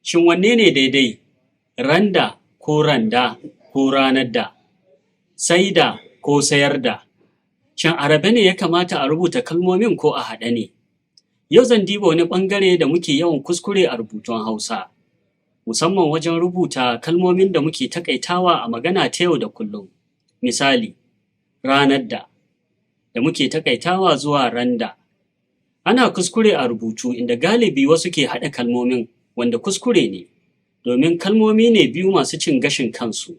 Shin wanne ne daidai? Randa ko randa ko ranar da? Saida ko sayar da? Shin a rabe ne ya kamata a rubuta kalmomin ko a haɗe ne? Yau zan diba wani ɓangare da muke yawan kuskure a rubutun Hausa, musamman wajen rubuta kalmomin da muke taƙaitawa a magana ta yau da kullum. Misali, ranar da, da muke taƙaitawa zuwa randa. Ana kuskure a rubutu inda galibi wasu ke haɗa kalmomin, wanda kuskure ne, domin kalmomi ne biyu masu cin gashin kansu.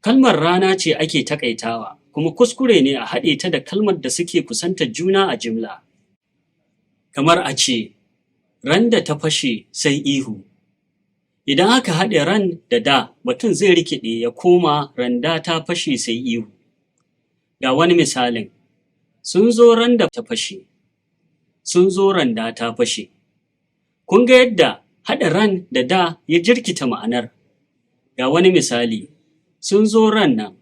Kalmar rana ce ake taƙaitawa, kuma kuskure ne a haɗe ta da kalmar da suke kusantar juna a jimla. Kamar a ce, randa ta fashe sai ihu. Idan aka haɗe ran da da, batun zai rikiɗe ya koma randa ta fashe sai ihu. Ga wani misalin, sun zo randa ta fashe, sun zo randa ta fashe. Kun ga yadda haɗa ran da da ya jirkita ma'anar. Ga wani misali, sun zo ran nan,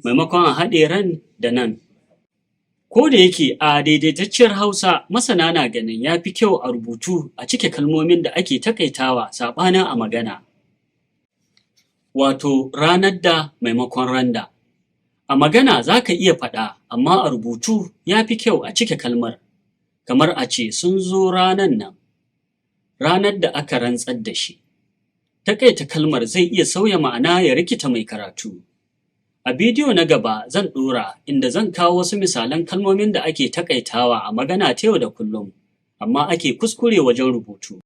maimakon a haɗe ran da nan. Ko da yake a daidaitacciyar Hausa, masana na ganin ya fi kyau a rubutu a cike kalmomin da ake taƙaitawa saɓanin a magana. Wato ranar da maimakon randa. A magana za ka iya faɗa, amma a rubutu ya fi kyau a cike kalmar. Kamar a ce sun zo ranan nan, ranar da aka rantsar da shi. Taƙaita kalmar zai iya sauya ma'ana ya rikita mai karatu. A bidiyo na gaba zan ɗora inda zan kawo wasu misalan kalmomin da ake taƙaitawa a magana ta yau da kullum, amma ake kuskure wajen rubutu.